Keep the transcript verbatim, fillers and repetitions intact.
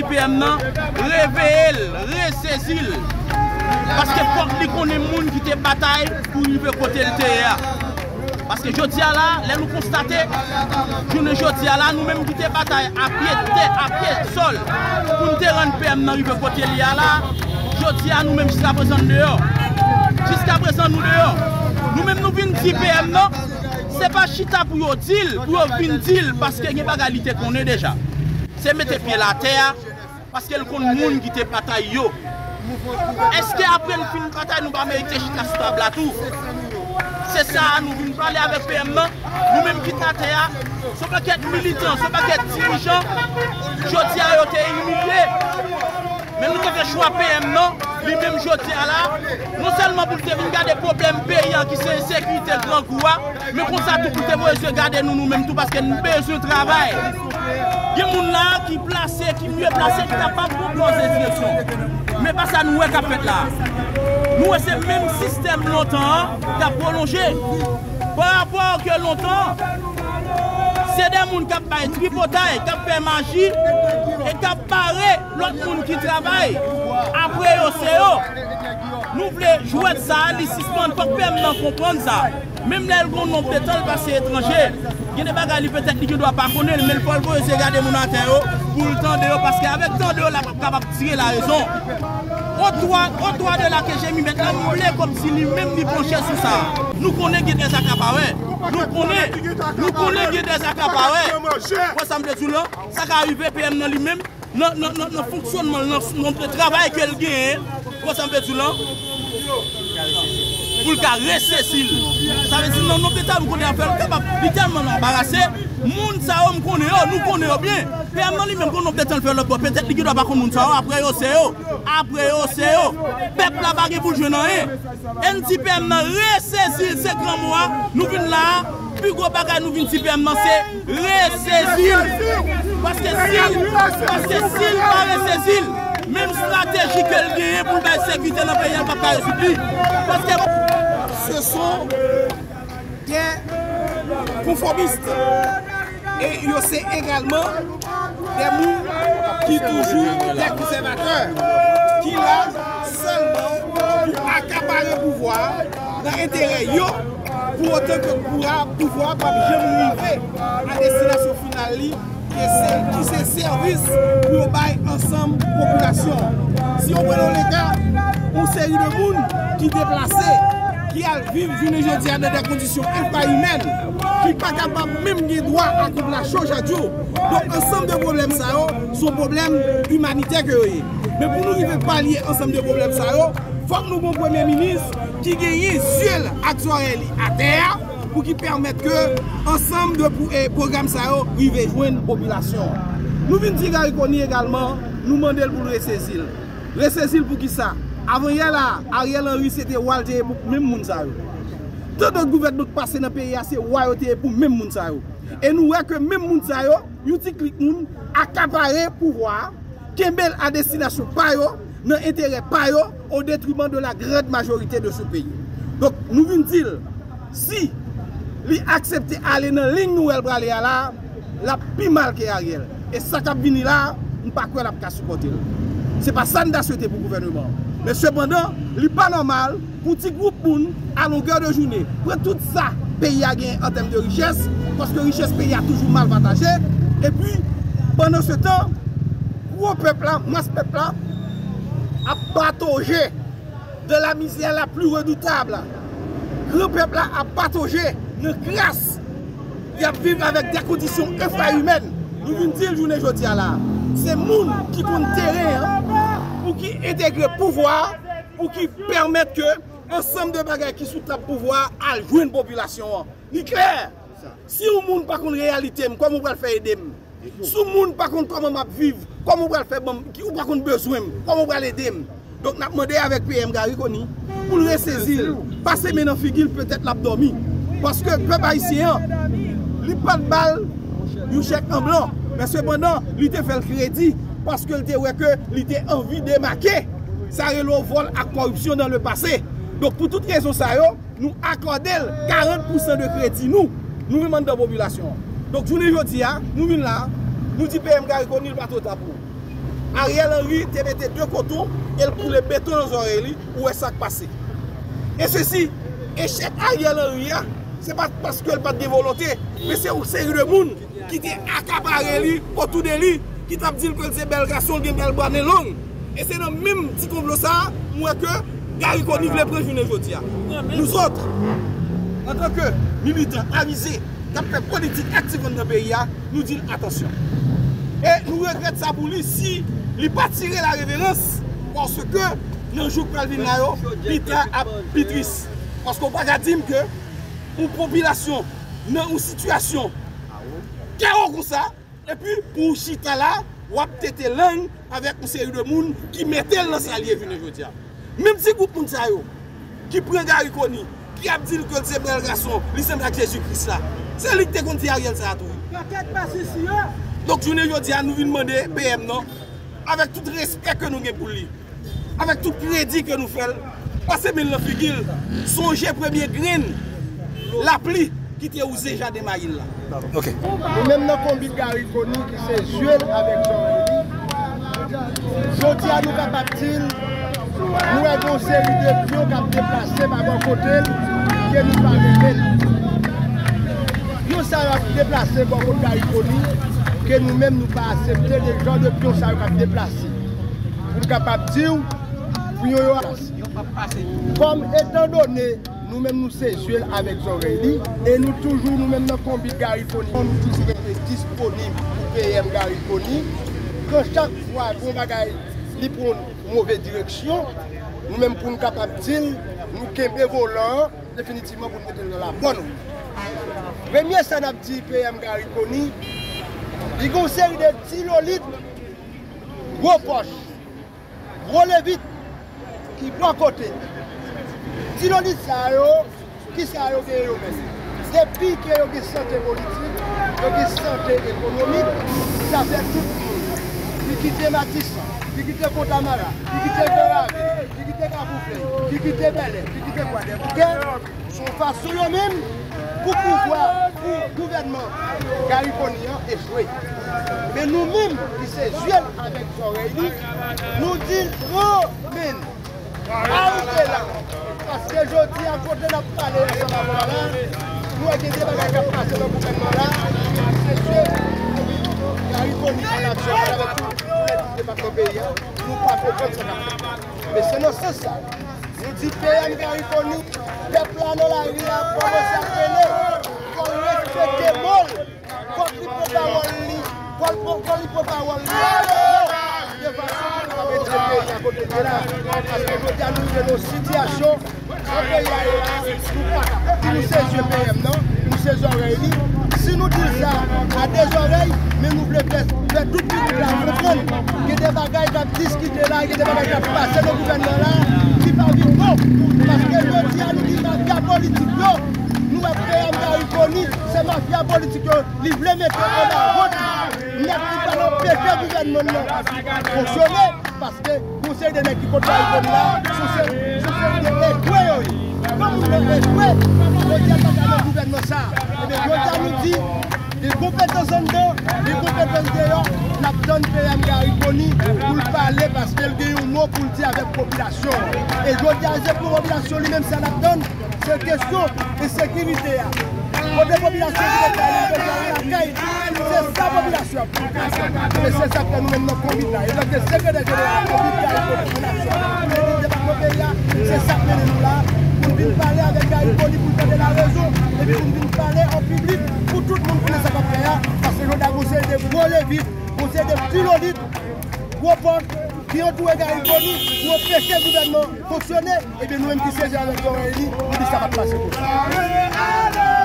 P M nan, reveye l, resezi l. Paske fòk li konnen moun ki te batay pou rive kote l te ye a. Paske jodi a la, lè nou konstate, jounen jodi a la, nou menm ki te batay a pye tè, a pye sòl, pou n te rann P M nan rive kote l ye a la, jodi a, nou menm jiskaprezan n deyò. Jiskaprezan nou deyò. Nou menm nou vin di P M nan, se pa chita pou yo di l, pou yo vin di l, paske gen bagay li te konnen deja. Se mete pye l atè a, paske l konn moun ki te batay yo. Èske apre n fin batay, nou pa merite chita sou tab la tou? Se sa a nou vin pale avèk P M nan. Nou menm ki t atè a, se yon pakèt militan, se yon pakèt dirijan, jodi a yo te imilye. Men nou te fè chwa P M nan, li menm jodi a la, non sèlman pou l te vin gade pwoblèm peyi a ki se ensekirite, grangou a, men konsa tou pou l te voye zye gade nou, nou menm tou, paske nou bezwen travay. Gen moun la ki plase, ki mye plase, ki kapab pwopoze direksyon. Men pa sa nou wè k ap fèt la. Nou wè se menm sistèm lontan an k ap pwolonje. Pa rapò ke lontan, se de moun k ap bay tripotay, k ap fè maji, e k ap bare lòt moun ki travay. Apre yo, se yo. Nou vle jwèt sa a, li sispann, fòk P M nan konprann sa. Menm lè l gon nonb de tan l pase etranje, gen de bagay li petèt li gen dwa pa konnen l, men l fò l voye zye gade moun atè yo, pou l tande yo, paske avèk tande yo, l ap kapab tire larezon. Otwa, otwa de la ke Jemi mèt la, m vle kòmsi li menm li panche sou sa. Nou konnen gen dèzakapare. Nou konnen, nou konnen gen dèzakapare. Wè sa m vle di w lan? Sa ka rive P M nan li menm, nan, nan, nan, nan fonksyònman l, nan, nan travay ke l genyen, wè sa m vle di w lan? Pou l ka resezi l. Sa vle di nan nonb de tan m konnen afè l kapab, li tèlman anbarase, moun sa yo m konnen yo, nou konnen yo byen. P M nan li menm gon nonb de tan l fè lòt bò, petèt li gen dwa pa konn moun sa yo, apre yo se yo. Apre yo, se yo. Pèp la pa gen pou l jwenn anyen. N D P M nan resezi l, se gran mo a. Nou vin la a, pi gwo bagay nou vin di P M nan, se resezi l. Paske si l, paske si l pa resezi l, menm estrateji ke l genyen pou l bay sekirite nan peyi a, l p ap ka rezoud li. Paske ce sont des conformistes. E yo se egalman de moun ki toujou de konsèvatè, ki la sèlman pou akapare pouvwa a nan enterè yo, pou otan ke pouvwa, pouvwa a p ap janm rive a destinasyon final li, ki se, ki se sèvis pou yo bay ansanm popilasyon an. Si yo pran nan le ka, yon seri de moun ki deplase, ki al viv jounen jodi a nan de kondisyon enfrayimèn, ki pa kapab menm gen dwa ak yon pla cho chak jou. Donk, ansanm de pwoblèm sa yo, se yon pwoblèm imanitè ke yo ye. Men pou nou rive palye ansanm de pwoblèm sa yo, fòk nou gon premye minis ki genyen zye l ak zòrèy li atè a, pou ki pèmèt ke ansanm de pou, e, pwogram sa yo rive jwenn popilasyon an. Nou vin di Garry Conille egalman, nou mande l pou l resezi l. Resezi l pou ki sa? Avanyè la, Ariel Henry se te wa l te ye pou menm moun sa yo. Tan dòt gouvènman k pase nan peyi a, se wa yo te ye pou menm moun sa yo. E nou wè ke menm moun sa yo, yon ti klik moun, akapare pouvwa a, kenbe l a destinasyon pa yo, nan enterè pa yo, au détriment de la grande majorité de ce pays. Donk, nou vin di l, si li aksepte ale nan liy nou wè l prale a la, l ap pi mal ke Ariel. E sa k ap vini la, m pa kwè l ap ka sipòte l. Se pa sa n ta swete pou gouvènman an. Men sepandan, li pa nòmal pou ti gwoup moun, a longè de jounen, pran tout sa peyi a genyen an tèm de richès, paske richès peyi a toujou mal pataje, epi, pandan se tan, gwo pèp la, mas pèp la, ap patoje dans la misère la plus redoutable. Gran pèp la ap patoje nan kras. Y ap viv avèk de kondisyon enfrayimèn. Nou vin di l jounen jodi a la. Se moun ki konn teren an, pou ki entegre pouvwa a, pou ki pèmèt ke ansanm de bagay ki sou tab pouvwa a al jwenn popilasyon an. Li klè. Si yon moun pa konn reyalite m, kòman w pral fè ede m? Si yon moun pa konn kòman m ap viv, kòman w pral fè ban m, ki, ou pa konn bezwen m, kòman w pral ede m? Donk, n ap mande avèk P M Garry Conille pou l resezi l, pase men nan figi l, petèt l ap dòmi. Paske pèp ayisyen an, li pa t ba l yon chèk an blan, men sepandan, li te fè l kredi, paske l te wè ke li te anvi demake sa rele w vòl ak kòripsyon dans le passé. Donk, pou tout rezon sa yo, nou akòde l karant pousan de kredi nou, nou menm anndan popilasyon an. Donk, jounen jodi a, nou vin la, nou di P M Garry Conille pa twò ta pou ou. Ariel Henry te mete de koton e l koule beton nan zòrèy li, ou wè sa k pase. E sesi, echèk Ariel Henry a, se pa paske l pa t gen volonte, men se yon seri de moun ki te akapare li, otou de li, ki t ap di l ke l se bèl gason, l gen bèl bra, nen long. E se nan menm ti konplo sa a, m wè ke Garry Conille vle pran jounen jodi a. Nou zòt, antanke militan avize k ap fè politik aktif anndan peyi a, nou di l atansyon. E nou regrèt sa pou li si li pa tire la reverans, paske nan jou k pral vin la yo, pita ap pi tris. Paske w pa ka di m ke yon popilasyon nan yon sitiyasyon kawo konsa, epi pou w chita la, w ap tete lang avèk yon seri de moun ki mete l nan sa l ye jounen jodi a. Menm ti gwoup moun sa yo ki pran Garry Conille, ki ap di l ke l se bèl gason, li sanble ak Jezi Kris la. Se li ki te konn di Ariel sa a tou wi. Donk jounen jodi a nou vin mande P M nan, avèk tout respè ke nou gen pou li, avèk tout kredi ke nou fè l, pase men l nan figi l, sonje premye grenn lapli ki te wouze jaden mayi l la. Ok. Nou menm nan konbit Garry Conille ki se zye l avèk zòrèy li, jodi a nou kapab di l, nou wè gen yon seri de pyon k ap deplase pa bò kote l, ke nou pa renmen l. Pyon sa yo ap deplase bò kot Garry Conille, ke nou menm nou pa aksepte de jan de pyon sa yo k ap deplase. Pou n kapab di w, pou yo, yo ap pase. Kòm etandone nou menm nou se zye l avèk zòrèy li, e nou toujou nou menm nan konbit Garry Conille, nou toujou rete disponib pou P M Garry Conille. Kan chak fwa gon bagay li pran yon move direksyon, nou menm pou n kapab di l, nou kenbe volan an definitivman pou n mete l nan labòn wout. Premye sa n ap di P M Garry Conille, li gen yon seri de tilolit, gwo pòch, gwo levit ki bò kote l. Tilolit sa yo, kisa yo gen yo menm? Depi ke yo gen sante politik, yo gen sante ekonomik, sa fè tout moun, ki kite Matisan, ki kite Fontamara, ki kite Gran Ravin, ki kite Kafou Flè, ki kite Bèlè, ki kite Kwadèboukè, se yon fason yo menm pou pouvwa, pou gouvènman Garry Conille an echwe. Men nou menm ki se zye l avèk zòrèy li, nou di l pran men n, arive la. Paske jodi a kote n ap pale ansanm avè w la, nou wè gen de bagay k ap pase nan gouvènman la, se zye Garry Conille an aksyon avèk tout depatman peyi a, nou pa konprann sa k ap fèt. Men se nan sans sa, nou di P M Garry Conille, pèp la nan lari a kòmanse ap rele, fò l respekte mo l, fòk li pran pawòl li, fò l pran, fò li pran pawòl li. De fason pou nou retire peyi a kote l ye la. Paske jodi a nou rive nan yon sitiyasyon, jan peyi a ye la, nou pa ka. Si nou se zye P M nan, nou se zòrèy li, si nou di l sa a de zòrèy, men nou vle fè, fè tout piblik la konprann gen de bagay k ap diskite la, gen de bagay k ap pase nan gouvènman la ki pa vin bon. Paske jodi a nou di mafya politik yo, nou wè P M Garry Conille, se mafya politik yo li vle mete anba wòt li nèt, li pral anpeche gouvènman nan fonksyone, paske gon seri de nèg ki kont Garry Conille la, se yon seri, se yon seri de echwe yo ye. Kòm moun nan echwe, jodi a l pa ka nan gouvènman sa a. Ebyen, jodi a nou di, gen konpetans anndan, gen konpetans deyò, n ap tann P M Garry Conille pou l pale, paske l gen yon mo pou l di avèk popilasyon an. E jodi a, se pou popilasyon li menm sa n ap tann, se kesyon ensekirite a. Kote popilasyon ki te pale, l bezwen al lakay li. Se sa popilasyon ap poze. E se sa k fè nou menm nan konbit la, etanke sekretè jeneral konbit Garry Conille pou nasyon an, pou lide depatman peyi a, se sa k mennen nou la, pou n vin pale avèk Garry Conille, pou l tande larezon, epi pou n vin pale an piblik, pou tout moun konnen sa k ap fè a, paske jodi a gon seri de gwo levit, gon seri de tilolit, gwo pòch ki antoure Garry Conille pou anpeche gouvènman fonksyone, ebyen nou menm ki se zye avèk zòrèy li, nou di sa p ap pase konsa.